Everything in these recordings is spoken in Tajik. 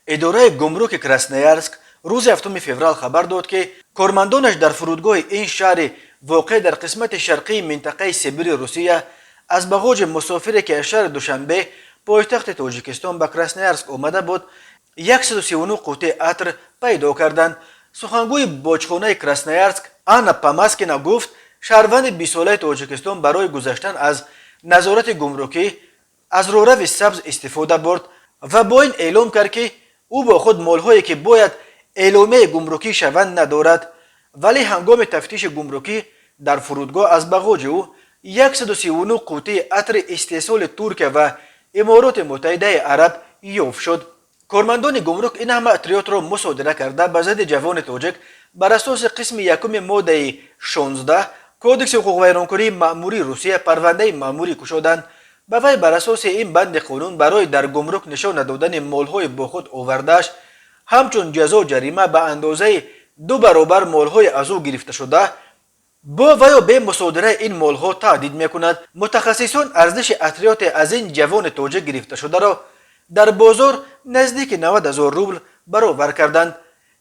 Идораи гумруки Красноярск рӯзи 7 феврал хабар дод, ки кормандонаш дар фурудгоҳи ин шаҳри воқеъ дар қисмати шарқии минтақаи Сибири Русия аз бағоҷи мусофире, ки аз шаҳри Душанбе, пойтахти Тоҷикистон, ба Красноярск омада буд, 139 қуттии атр пайдо карданд. Сухангӯи боҷхонаи Красноярск Анна Памаскина гуфт, шаҳрванди 20-солаи Тоҷикистон барои гузаштан аз назорати гумрукӣ аз роҳрави сабз истифода бурд ва бо ин эълом кард, ки ӯ бо худ молҳое, ки бояд эъломияи гумрукӣ шаванд, надорад. Вале ҳангоми тафтиши гумрукӣ дар фурудгоҳ аз бағоҷи ӯ 139 қуттии атри истеҳсоли Туркия ва Имороти Муттаҳидаи Араб ёфт шуд. Кормандони гумрук ин ҳама атриётро мусодира карда, ба зидди ҷавони тоҷик бар асоси қисми якуми моддаи 16 Кодекси ҳуқуқвайронкунии маъмурии Русия парвандаи маъмурӣ кушоданд. Ба вай бар асоси ин банди қонун барои дар гумрук нишон надодани молҳои бо худ овардааш ҳамчун ҷазо ҷарима ба андозаи 2 баробар молҳои аз ӯ гирифташуда бо ва ё бе мусодираи ин молҳо таҳдид мекунад. Мутахассисон арзиши атриёте аз ин ҷавони тоҷик гирифташударо дар бозор наздики 90 ҳазор рубл баровар карданд,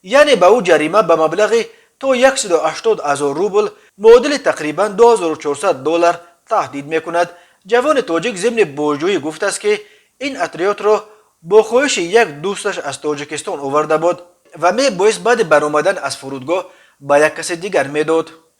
яъне ба ӯ ҷарима ба маблағи то 180 ҳазор рубл, муодили тақрибан 2400 доллар, таҳдид мекунад. Ҷавони тоҷик зимни бозҷӯӣ гуфтааст, ки ин атриётро бо хоҳиши як дӯсташ аз Тоҷикистон оварда буд ва мебоист баъди баромадан аз фурудгоҳ ба як каси дигар медод.